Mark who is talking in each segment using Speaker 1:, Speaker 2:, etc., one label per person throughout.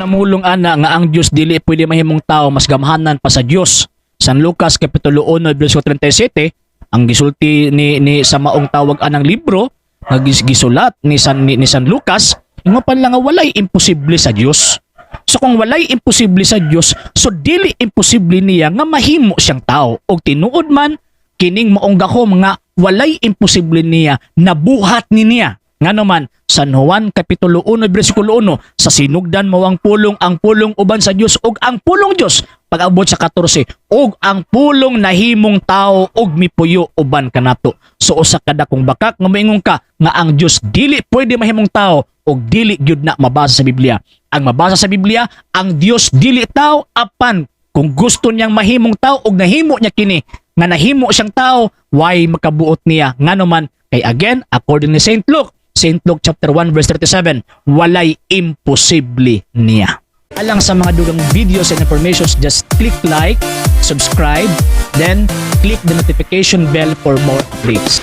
Speaker 1: Mulong ana nga ang Dios dili pwede mahimong tao, mas gamhanan pa sa Dios. San Lucas kapitulo 1 bersikulo 37 ang gisulti ni sa maong tawag anang libro nga gisulat ni San Lucas, ingon pa lang nga walay imposible sa Dios. So kung walay imposible sa Dios, so dili imposible niya nga mahimo siyang tao. Og tinuod man kining maong gahom nga walay imposible niya, nabuhat ni niya. Ngano man, San Juan Kapitulo 1 bersikulo 1, sa sinugdan mao ang Pulong, ang Pulong uban sa Dios ug ang Pulong Dios. Pag-abot sa 14, ug ang Pulong nahimong tao ug mipuyo uban kanato. So usa ka dakong bakak nga moingon ka nga ang Dios dili pwede mahimong tao ug dili gyud na mabasa sa Biblia. Ang mabasa sa Biblia, ang Dios dili tao, apan kung gusto niyang mahimong tao ug nahimo niya kini nga nahimo siyang tao, why makabuot niya? Ngano man kay, again, according ni Saint Luke, Saint Luke chapter 1 verse 37, walay imposible niya. Alang sa mga dugang videos and informations, just click like, subscribe, then click the notification bell for more updates.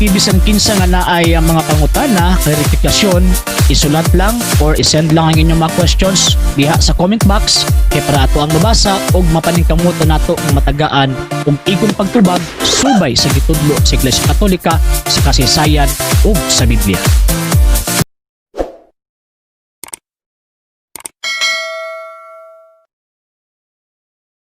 Speaker 1: Bisan kinsa nga naay ang mga pangutana, klarifikasyon, isulat lang or isend lang ang inyong mga questions diha sa comment box kay para ato ang mabasa ug mapaningkamutan nato nga matagaan og igong pagtubag subay sa gitudlo sa Iglesia Katolika, sa kasaysayan ug sa Biblia.